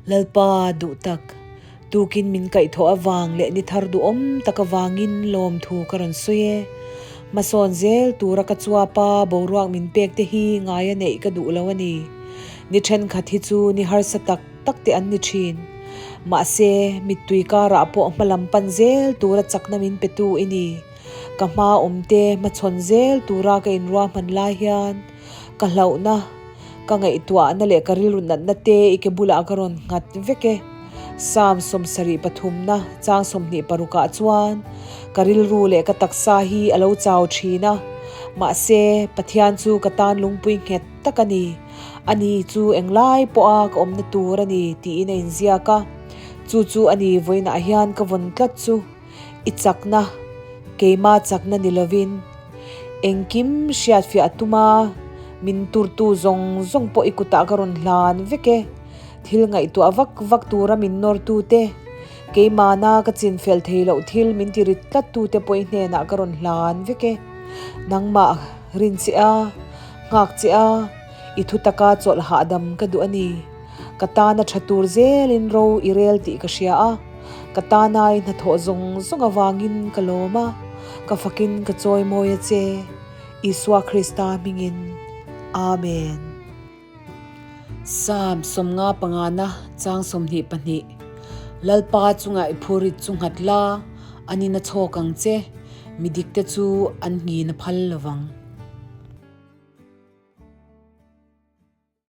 Lalpa duhtak, tukin min kaihthawh avang leh ni thar duhawm tak avangin lawmthu ka rawn sawi e. Hmasawn zel tura ka chuapa boruak min pek te hi ngaia neih ka duh lo a ni. Ni thenkhat hi chu ni harsa tak tak te an ni thin. Mahse, mittui karah pawh hmalam pan zel tura chakna min petu i ni. Ka hma awmte hmachhawn zel tura ka inruahman lai hian ka hlauhna, ka ngaihtuahna leh ka rilru natna te i ke bulah ka rawn nghat vek e. Psalm 73 na chang 26 ah chuan ka rilru leh ka taksa hi a lo chau thin a, mahse Pathian chu ka tan lungpui nghet tak a ni, ani chu englai pawha ka awmna tur a ni tiin a inziak a, chu chu a ni vawiinah hian ka vawn tlat chu. I chakna, keima chakna ni lovin, engkim hriatfiah a tum a, min turtu zawng zawng pawh i kutah ka rawn hlan vek e. Thil ngaihtuah vak vak tura min nawrtu te, keimahna ka chinfel thei loh thil min ti rit tlattu te pawh i hnenah ka rawn hlan vek e. Nangmah rin che a, nghak che a, i thu taka chawlh hahdam ka duh a ni. Ka tana tha tur zelin ro i rel tih ka hria a. Ka tanai hnathawh zawng zawng avangin ka lawm a, ka fakin ka chawimawi a che, Isua Krista hmingin. Amen. Psalm 50 pangana chang 22 Lalpa chunga i phurit chu nghat la, an in a chhawk ang che, mi dikte chu an nghin a phal lovang.